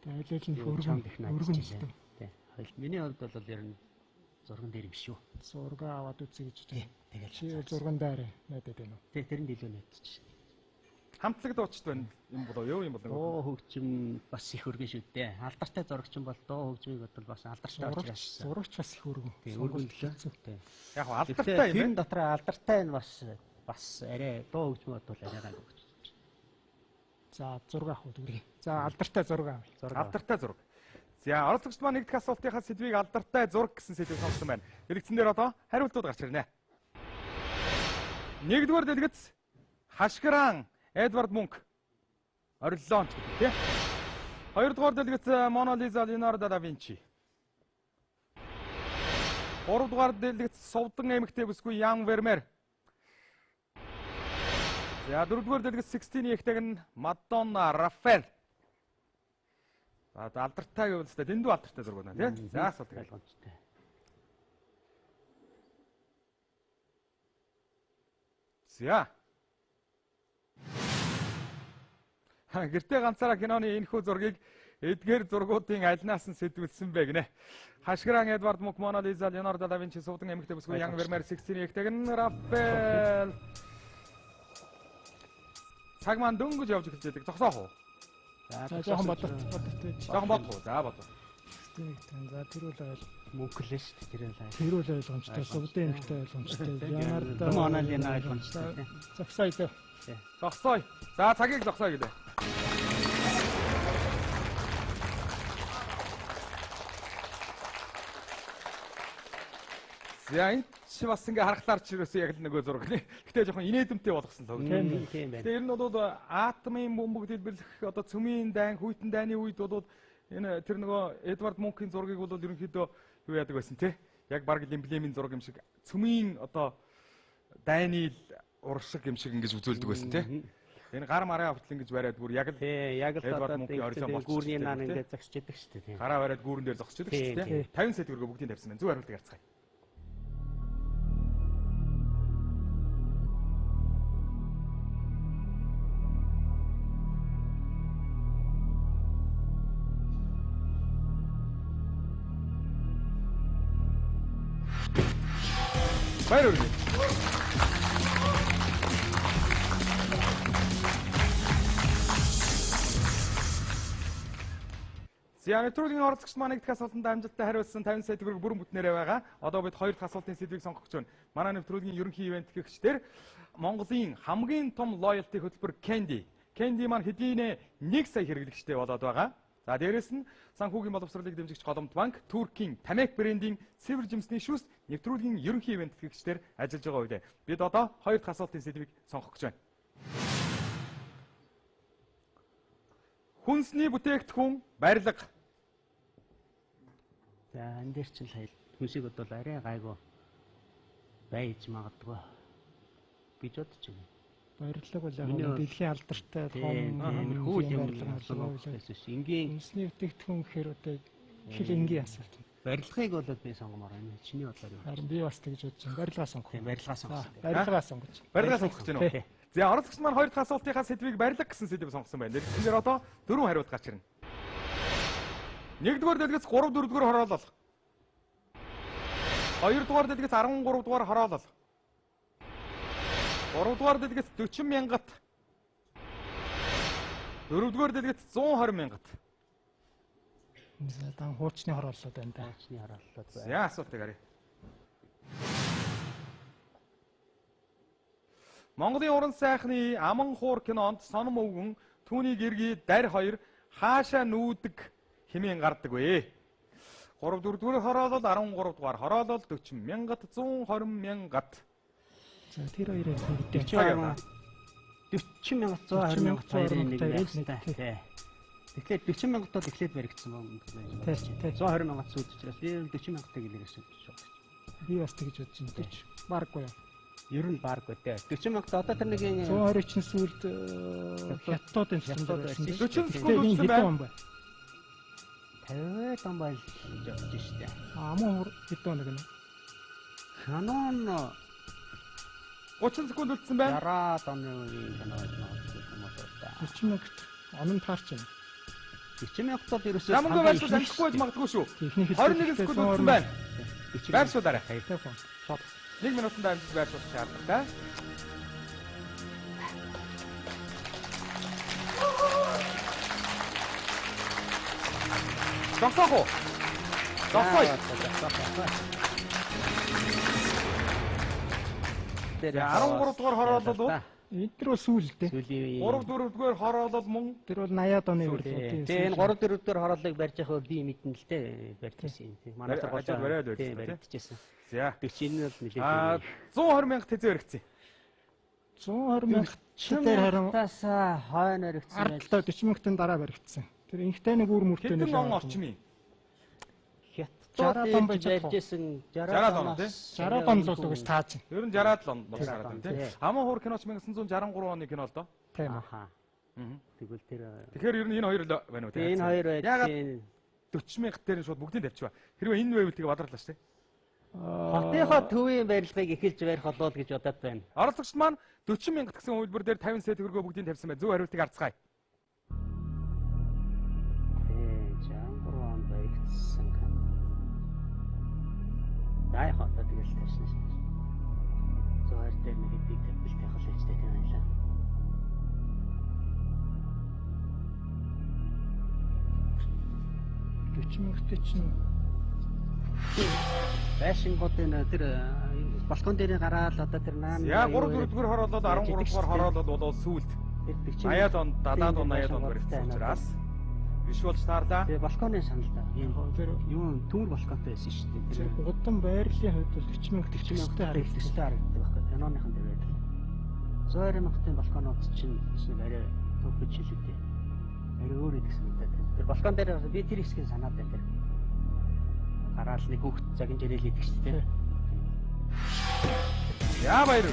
Тэгээ аль аль нь Чамд их өргөн өргөн найдаж л байна. дээ. Тий. Хоёул миний хувьд бол ер нь зурган дээр юм шүү. Зураг аваад үзье гэж байна. Тэгэл. Чи зурган дээр найдаад байна уу? Тий, тэрэнд илүү найдаж. Хамтлаг дуучид байна юм болоо юу юм болоо. Дуу хөгжим бас их өргөн шүү дээ. Алдартай зурагчин бол дуу хөгжмийг бодвол бас алдартай Зурагч учраас. зурагч бас их өргөн. Тий, өргөн лөө. Тий. Яг хаа алдартай Тэгэхээр юм тэр байна. дотор алдартай нь бас бас арай дуу хөгжмөө бодвол арай гайгүй гэж. За зураг авах уу тэгвэл. За алдартай зураг авъя. Зураг. Алдартай зураг. За оролцогчд маань нэг дэх асуултынхаа сэдвийг алдартай зураг гэсэн сэдвийг сонгосон байна. Дэлгэцэн дээр одоо хариултууд гарч ирнэ. Нэгдүгээр дэлгэц Хашгираан Эдвард Мунк. Ориллонч гэдэг тийм. Хоёрдугаар дэлгэц Мона Лиза Леонардо да Винчи. Гуравдугаар дэлгэц Сувдан эмэгтэй бүсгүй Ян Вермеер. За дөрөвдүгээр дэлгэц Сикстины эгтэйг нь Мадонна Рафаэль. За алдартай гэвэл өстой дэндүү алдартай зураг байна тий. За асуулт гээл. Ойлгомжтой. За. Ха, Гэртээ ганцаараа киноны энэхүү зургийг эдгээр зургуудын альнаас нь сэтгүүлсэн бэ гинэ. Хашгираан Эдвард Мунк, Мона Лиза, Леонардо да Винчи, Сувдан эмэгтэй бүсгүй Ян Вермеер, Сикстины эгтэйг нь Рафаэль. Цаг маань дөнгөж явж эхэлж байдаг. Зогсоох уу? За жоохон бодот бодот байж. Жоохон бодох уу? За бодох. За тэр үл ойл. Мөнх л шүү дээ тэр л. Тэр үл ойлгомжтой. Сувдан эмэгтэй ойлгомжтой. Леонардо Мона Лиза ойлгомжтой. тий. Зогсоё дөө. Зогсоё. За цагийг зогсоё гэлээ. За энэ чи бас ингээ харахлаар чи ерөөсөө яг л нөгөө зураг нэ. Гэтэ жоохон инээдэмтэй болгосон л Тийм тийм байна. Гэтэ ер нь бол атомын бөмбөг дэлбэрлэх одоо цөмийн дайн, хүйтэн дайны үед бол энэ тэр нөгөө Эдвард Мункийн зургийг бол ерөнхийдөө юу яадаг байсан те. Яг бараг л эмблемийн зураг юм шиг цөмийн одоо дайны л уршиг юм шиг ингэж үзүүлдэг байсан те. Энэ гар мараа хүртэл ингэж бариад бүр яг л Тий, яг л Эдвард одоо Мункийн орилон болчихсон гүүрний тийм наа үү, ингээд зогсож идэг шүү дээ. гараа бариад гүүрэн дээр зогсож идэг шүү дээ. 50 сая төгрөгөө бүгдийг тавьсан байна. Зөв хариултыг харцгаая. Баяр хүргэе. За нэвтрүүлгийн оролцогч маань нэг дэх асуултанд амжилттай хариулсан 50 сая төгрөг бүрэн бүтнээрээ байгаа. Одоо бид хоёр дахь асуултын сэдвийг сонгох гэж байна. Манай нэвтрүүлгийн ерөнхий ивент гэгчдэр Монголын хамгийн том лоялти хөтөлбөр Candy. Candy маань хэдийнэ 1 сая хэрэглэгчтэй болоод байгаа. За дээрэс нь санхүүгийн боловсролыг дэмжигч Голомт банк, Туркийн Тамек брендийн цэвэр жимсний шүүс нэвтрүүлгийн ерөнхий ивент гэгчдэр ажиллаж байгаа үедээ бид одоо хоёр дахь асуултын сэдвийг сонгох гэж байна. Хүнсний бүтээгдэхүүн барилга. За энэ дээр чинь л хүнсийг бодвол арай гайгүй байж магадгүй гэж бодож байна. Барилга бол яг Миний нэг бол- дэлхийн алдартай том Тийм хүү юм барилга марлага. байсан ш. Энгийн Үндэсний бүтээгдэхүүн гэхээр одоо хэл энгийн асуулт. барилгыг бол би сонгомоор байна. Чиний бодлоор юу? Харин би бас тэгж бодож байна. Барилгаа сонгох. Тийм барилгаа сонгосон. Барилгаа сонгож. Барилга сонгох гэж байна уу? За оролцогч маань хоёр дахь асуултынхаа сэдвийг барилга гэсэн сэдвийг сонгосон байна. Дэлгэцэн дээр одоо дөрвөн хариулт гарч ирнэ. Нэгдүгээр дэлгэц 3 дөрөвдүгээр хороолол. Хоёрдугаар дэлгэц 13 дугаар хороолол. Гуравдугаар дэлгэц 40 мянгат. Дөрөвдүгээр дэлгэц 120 мянгат. За дан хуучны хорооллууд байна да. Хуучны хорооллууд байна. За асуултыг харъя. Монголын уран сайхны Аман хуур кинонд соном өвгөн түүний гэргий дарь хоёр хаашаа нүүдэг хэмээн гардаг вэ? 3 4 дугаар хороолол 13 дугаар хороолол 40 мянгат 120 мянгат. За тэр хоёрыг нэгдээ. 40 мянга 120 мянга хоёрын нэг байх Тий. хэрэгтэй. Тэгэхээр 40 мянгат бол эхлээд баригдсан байна. Тий, тий. 120 мянга сүйд учраас би 40 мянгатыг илэрсэн гэж бодож байна. Би бас тэгж бодож байна. 40 бараггүй юу? Ер нь бараг үү. 40 мянга одоо тэр нэг 120 чинь сүүлд хятадууд энэ Хятадууд байсан. байсан. 40 Гэтэ секунд энэ үлдсэн хэдэн байна. он бай? 50 он байл гэж бодож штэ. Аман хуур хэдэн он гэнэ? Канон 30 секунд үлдсэн байна. 60-аад оны үеийн кино гэж магадгүй юм уу та. 40 мянгат онон таарч байна. 40 мянгат бол ерөөсөө За мөнгө байршуул амжихгүй байж магадгүй шүү. Эхний 21 секунд үлдсэн байна. Байршуулаарай. 50. Шууд. 1 минутанд амжиж байршуулах шаардлагатай. Зогсоох уу? Зогсоё. Тэр 13 дугаар хороолол уу? Энэ төр бол сүүл дээ. Сүүлийн үеийн. 3 4 дугаар хороолол мөн Тэр бол 80-аад оны Сүүл. үеийн. Тэгээ энэ 3 4 дугаар хорооллыг барьж явах би мэднэ л дээ. Барьж ирсэн юм. Тийм. Манай Барь- хажууд бариад Тийм байсан, тий? баригдчихсэн. За. Тэг чи энэ нь бол нэлээд. А 120 мянга тэзээ өргөцсөн. 120 мянга дээр харин Тас хойно өргөцсөн байж. ардлаа 40 мянгатын дараа баригдсан. Тэр инхтэй нэг үр мөртэй Хэдэн нэг он орчим юм? Хятад 60 он байж барьж чадах уу? исэн 60 он, тий? 60 он л бол үгүйс тааж. Ер нь 60-аад л он болж хараад байна тий. Тий. Аман хуур киноч 1963 оны кино л доо. Тийм. Аха. Тэгвэл тэр Тэгэхээр ер нь энэ хоёр л байна уу Тэгээ энэ хоёр байж Ягаад тийм. 40 мянга дээр нь шууд бүгдийг тавьчихва. Хэрвээ энэ байвал тэгээ бадралаа шүү дээ. Хотынхоо төвийн барилгыг эхэлж барих болов уу гэж бодоод байна. Оролцогч маань 40 мянга гэсэн үйлбэр дээр 50 сая төгрөгөө бүгдийг тавьсан байна. Зөв хариултыг харцгаая. Тий, 63 онд баригдсан кино. За яг одоо тэгэл тавьсан шээ. 120 дээр нэг хэдийг тавьбал тавих л гэжтэй тийм байлаа. 40 мянгатын чинь Байшингуудын тэр балкон дээр гараад одоо тэр наан За 3 4 дугаар хороолол 13 дугаар хороолол бол сүүлд. 80-аад он 70-аад он 80-аад он баригдсан учраас биш болж таарлаа. Тэгээ балконы санал да. Ийм тэр юу төмөр балконтой байсан шүү дээ. Тэр гудам байрлалын хувьд бол 40 мянга 40 төстэй мянга харагдсан. төстэй харагддаг байхгүй. Киноныхан дээр байдаг. 120 мянгатын балконууд чинь нэг арай төвхөж шилүүдээ. Арай өөр идэх санагдаад байна. Тэр балкон дээр би тэр хэсгийг санаад байна тэр. Гараал нэг хүүхд загин жирэл идэх шүү дээ. Яа баяр.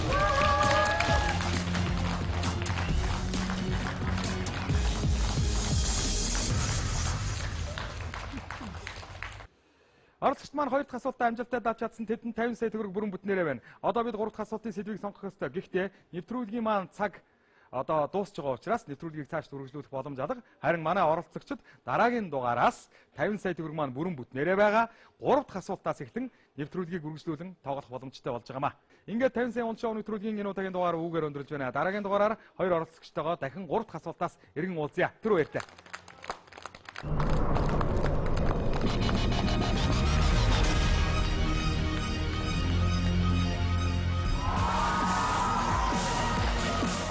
Оролцогч маань хоёр дахь асуултаа амжилттай давж чадсан тэдэнд 50 сая төгрөг бүрэн бүтнээрээ байна. Одоо бид гурав дахь асуултын сэдвийг сонгох ёстой. Гэхдээ нэвтрүүлгийн маань цаг одоо дуусч байгаа учраас нэвтрүүлгийг цааш үргэлжлүүлэх боломж алга. Харин манай оролцогчид дараагийн дугаараас 50 сая төгрөг маань бүрэн бүтнээрээ байгаа. Гурав дахь асуултаас эхлэн нэвтрүүлгийг үргэлжлүүлэн тоглох боломжтой болж байгаамаа. Ингээд 50 сая он шоу нэвтрүүлгийн энэ удаагийн дугаар үүгээр өндөрлж байна. Дараагийн дугаараар хоёр оролцогчтойгоо дахин гурав дахь асуултаас иргэн уулзъя. Түр баяртай.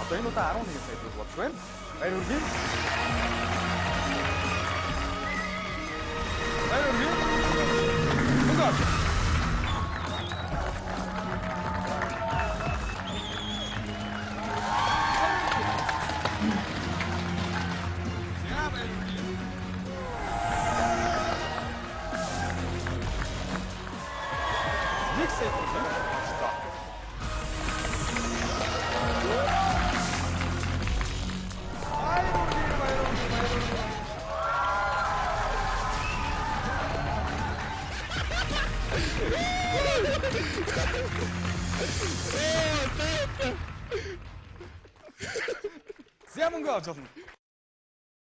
Одоо энэ удаа 11 сая төгрөг болж байна. Баяр хүргэе. Баяр хүргэе. Мөнгө авч. За, баяр хүргэе. Нэг сая төгрөг авчлаа. Баяр хүргэе, баяр хүргэе, баяр хүргэе. За мөнгө авч болно.